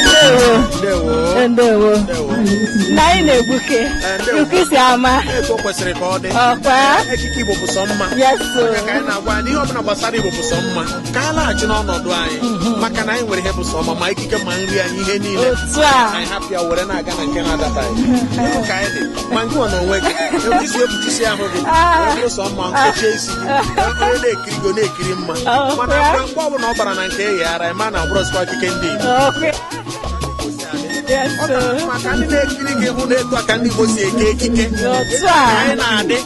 Ndewo. Ndewo. Ndewo. Ndewo. Na anyị na-egbuke. Ndewo. Ukwu si ama. Etu o kwesịrị ka ọ dị. Ọkwa. Ekike Igbo bụ sọ mma. Yes, sir. Maka ka anyị na-agwa anyị, ihe ọbụla gbasara Igbo bụ sọ mma. Ka a laghachi n'ọnọdụ anyị. Maka na anyị nwere ihe bụ sọ mma, ma ekike ma nri anyị, ihe niile. Otu a. Anyị hapụ ya were na-aga na nke na-adabaghị. Ịhụ ka anyị dị. Ma nke nwa na onwe gị. Etu isi wepụta ahụ gị. Ah. Wee bụrụ sọ mma, nkochie isi gị. Onye na-ekiri gị, ọ na-ekiri mma. Oh, Mana ya. mgbe ọbụla ọ bara na nke eyi ara, ịma na ọ bụrụzikwa ekike ndị Igbo. Ọkwa. Yes, Ọ sir. ka maka ndị na-ekiri gị hụ na etu a ka ndị Igbo si eke ekike. Otu a. Anyị na-adị.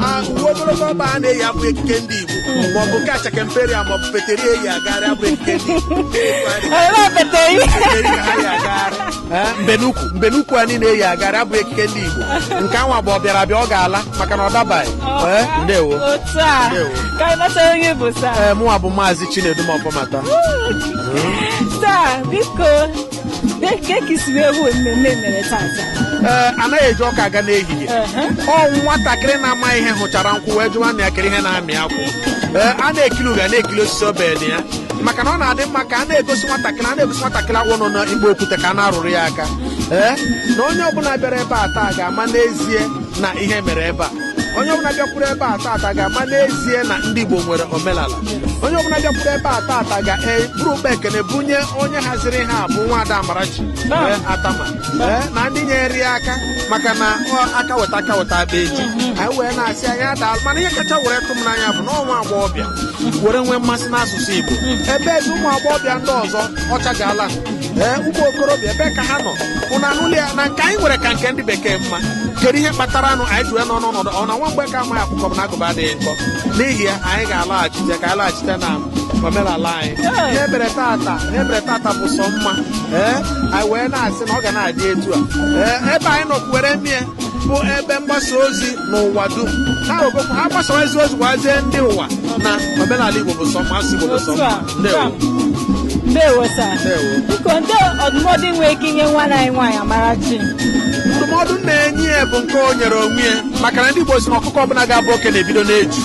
Ah, uwe ogologo ọkpa a na-eyi abụ ekike ndị Igbo, maọbụ nke achakemperia maọbụ peteri eyi agagharị abụ ekike ndị Igbo. Ebe peteri. Peteri ka ha yi agagharị. Eh, mbenukwu mbenukwu a niile eyi agagharị abụ ekike ndị Igbo. Nke anwa bụ ọ bịara abịa, ọ ga-ala maka na ọ dabaghị. Eh, ndewo. Otu a. Ndewo. Ka anyị mata onye bụ sir. Ee, mụnwa bụ Maazị Chinedu Mọfọmata. Taa, biko, ka isi wee hụ mmemme mere tata? Ee, anaghị eji ọka aga n'ehihie. Ọ nwatakịrị na-ama ihe hụchara nkwụ wee jụwa na ya kere ihe na-amị akwụ. Ee, a na-ekiri uga na-ekiri osisi obed ya, maka na ọ na-adị mma ka a na-egosi nwatakịrị, a na-egosi nwatakịrị agwọ nọ n'igbe okwute ka a na-arụrụ ya aka. Ee, na onye ọbụla bịara ebe a taa ga-ama n'ezie na ihe mere ebe a. Onye ọbụla bịakwuru ebe a taata ga-ama n'ezie na ndị Igbo nwere omenala. Onye ọbụla bịakwuru ebe a taata ga-eburu ụkpa ekene bunye onye haziri ha, bụ nwaada Amarachi, ee, Atama, ee, na ndị nyere ya aka, maka na ọ aka weta aka weta akpa eji anyị wee na-asị anyị adaalụ. Mana ihe kacha were tụ m n'anya bụ na ọnwa agbọghọbịa were nwee mmasị n'asụsụ Igbo, ebe ezi ụmụ agbọghọbịa ndị ọzọ ọcha gaala, ee, ụmụ okorobịa, ebe ka ha nọ? Ụnụ anụla ya na nke anyị nwere ka nke ndị bekee mma. Kedu ihe kpatara nụ anyị ji wee nọ n'ọnọdụ ọ na nwa mgbe ka amaghị akwụkwọ bụ na agụba adịghị nkọ? N'ihi ya, anyị ga-alaghachite, ka anyị laghachite na omenala anyị. Ihe mere tata bụ sọ mma. Ee, anyị wee na-asị na ọ ga na-adị etu a. Ee, ebe anyị nọkwuwere mie bụ ebe mgbasa ozi n'ụwa dum ha ogokwu ha gbasa ezi ozi gwazie ndị ụwa na omenala Igbo bụ sọ mma, asụsụ Igbo bụ sọ Otu mma. a. Ndewo. Ndewo, sir. Ndewo. Biko, ndị ọdụmọdụ nwee ike inye nwa anyị nwaanyị Amarachi? Ndụmọdụ m na-enye ya bụ nke o nyere onwe ya, maka na ndị Igbo si na ọkụkọ ọbụla ga-abụ oke na-ebido n'eju.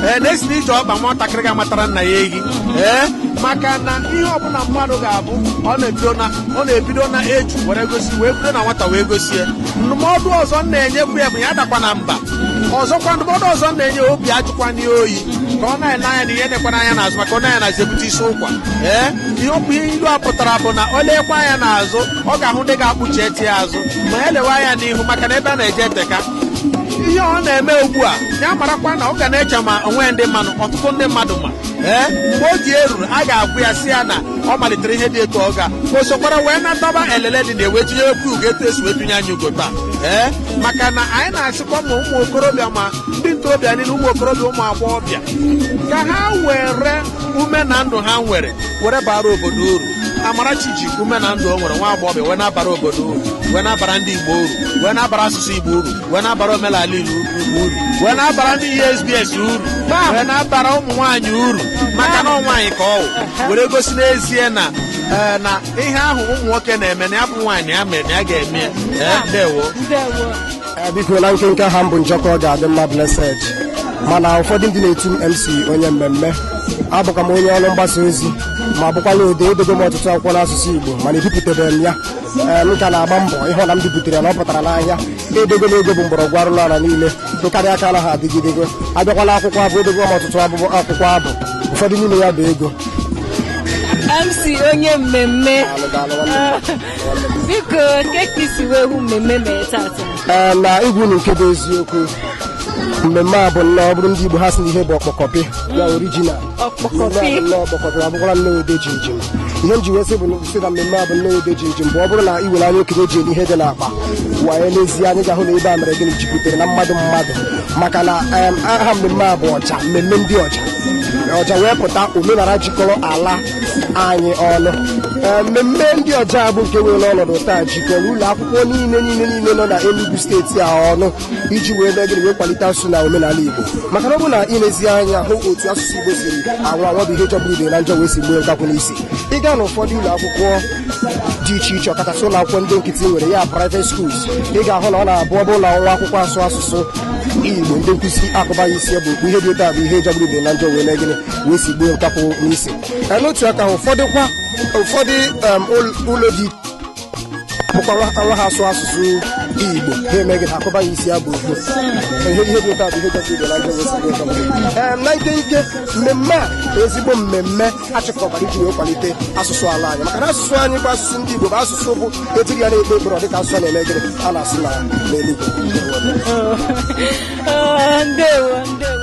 Ee, na-esi n'ije ọkpa nwatakịrị ga-amatara nna ya ehi. Ee, maka na ihe ọbụla mmadụ ga-abụ, ọ na-ebido na eju were gosi, wee bido na nwata wee gosi ya. Ndụmọdụ ọzọ m na-enyekwu ya bụ ya adakwa na mba. Ọzọkwa, ndụmọdụ ọzọ m na-enye, obi ajụkwana ya oyi, ka ọ na-ele anya na ihe nekwana anya n'azụ, maka ọ na-anya n'azụ ebute isi ụkwa. Ee, ihe okwu ihe ilu a pụtara bụ na o lekwa anya n'azụ, ọ ga-ahụ ndị ga-akpụchi eti ya azụ, ma ya lewe anya n'ihu, maka na ebe a na-eje eteka. Ihe ọ na-eme ugbu a, ya marakwa na ọ ga na-eche ma onwe ndị mmadụ, ọtụtụ ndị mmadụ ma. Ee, mgbe oge eruru, a ga-agwụ ya, si ya na ọ malitere ihe dị etu, ọ ga o sokwara wee nataba elele dị na-ewe tinyewekwu ugo etu esi wee tụnye anyị ugo taa. Ee, maka na anyị na-asịkwa ma ụmụ okorobịa ma ndị ntorobịa niile, ụmụ okorobịa, ụmụ agbọghọbịa, ka ha were ume na ndụ ha nwere were bara obodo uru. Amarachi ji ume na ndụ o nwere, nwa agbọghọbịa, wee na-abara obodo uru, wee na-abara ndị Igbo uru, wee na-abara asụsụ Igbo uru, wee na-abara omenala Igbo uru, wee na-abara ndị ESBS uru, wee na-abara ụmụ nwaanyị uru, maka na ọ nwaanyị ka ọ wụ were gosi n'ezie na ee, na ihe ahụ ụmụ nwoke na-eme na ya bụ nwaanyị ya mere na ya ga-eme ya. Ee, ndewo. Ndewo. Ee, biko, na nkenke ha mbụ njọkọ ọ ga-adị mma Blessed, mana ụfọdụ ndị na-etu m MC onye mmemme. Abụkwa m onye ọrụ mgbasa ozi ma bụkwala ode. Edego m ọtụtụ akwụkwọ n'asụsụ Igbo, mana ebipụtabeghị m ya. Ee, m ka na-agba mbọ ịhụ na m bipụtara ya na ọ pụtara n'ahịa. Edego m ego bụ mgbọrọgwụ arụrụ ala niile, nkarị aka anaghị adịgidego. Abịakwala akwụkwọ abụ, edego m ọtụtụ abụbụ akwụkwọ abụ, ụfọdụ n'ime ya bụ ego. MC onye mmemme. Daalụ, daalụ, nwanne m. Biko, ke ka isi wee hụ mmemme mere tata? Ee, na igwu unu nke bụ eziokwu, mmemme a bụ nnọọ, ọ bụrụ ndị Igbo ha sị na ihe bụ ọkpọkọpị ya, original. Ọkpọkọpị. Mmemme a bụ nnọọ ọkpọkọpị, ọ bụkwara nnọọ ode jinjim. Ihe m ji wee sị bụ sị na mmemme a bụ nnọọ ode jinjim bụ ọ bụrụ na iwere anya okenye ji ele ihe dị n'akpa wanye n'ezie, anyị ga-ahụ na ebe a mere gịnị jupụtara na mmadụ mmadụ, maka na aha mmemme a bụ ọja mmemme ndị ọja ọja wee pụta omenala jikọrọ ala anyị ọnụ. Ee, mmemme ndị ọja bụ nke nwere ọnọdụ taa jikọrọ ụlọ akwụkwọ niile niile niile nọ na Enugu Steeti a ọnụ iji wee mee gịnị? Wee kwalite asụsụ na omenala Igbo, maka na ọ bụrụ na ilezi anya hụ otu asụsụ Igbo siri anwụ anwụ, bụ ihe jọgburu ibe na njọ wee si gbuo nkakwụ n'isi. Ịga n'ụfọdụ ụlọ akwụkwọ dị iche iche, ọkachasị ụlọ akwụkwọ ndị nkịtị nwere, ya private schools, ị ga-ahụ na ọ na-abụ ọ bụrụ na nwa akwụkwọ asụ asụsụ Igbo. Ndị nkụzi akụba ya isi bụ okpu. Ihe dị otu a bụ ihe jọgburu udele na njọ wee mee gịnị, wee si gbuo nkakwụ n'isi. N'otu aka ahụ, ụfọdụ kwa ụfọdụ ụlọ dị bụkwa nwa ha asụ asụsụ Igbo, ha eme gịnị, akụba ya isi ya bụ okpu. Ihe dị otu a bụ ihe jọgburu udele na njọ wee si gbuo nkakwụ. Na nkenke, mmemme a bụ ezigbo mmemme achịkọbara iji wee kwalite asụsụ ala anyị, maka na asụsụ anyị bụ asụsụ ndị Igbo bụ asụsụ bụ etiri ya na-ekpe ekpere, ọ dịka asụsụ a na-eme gịnị, a na-asụ na n'eluigwe. Oh, ndewo, ndewo.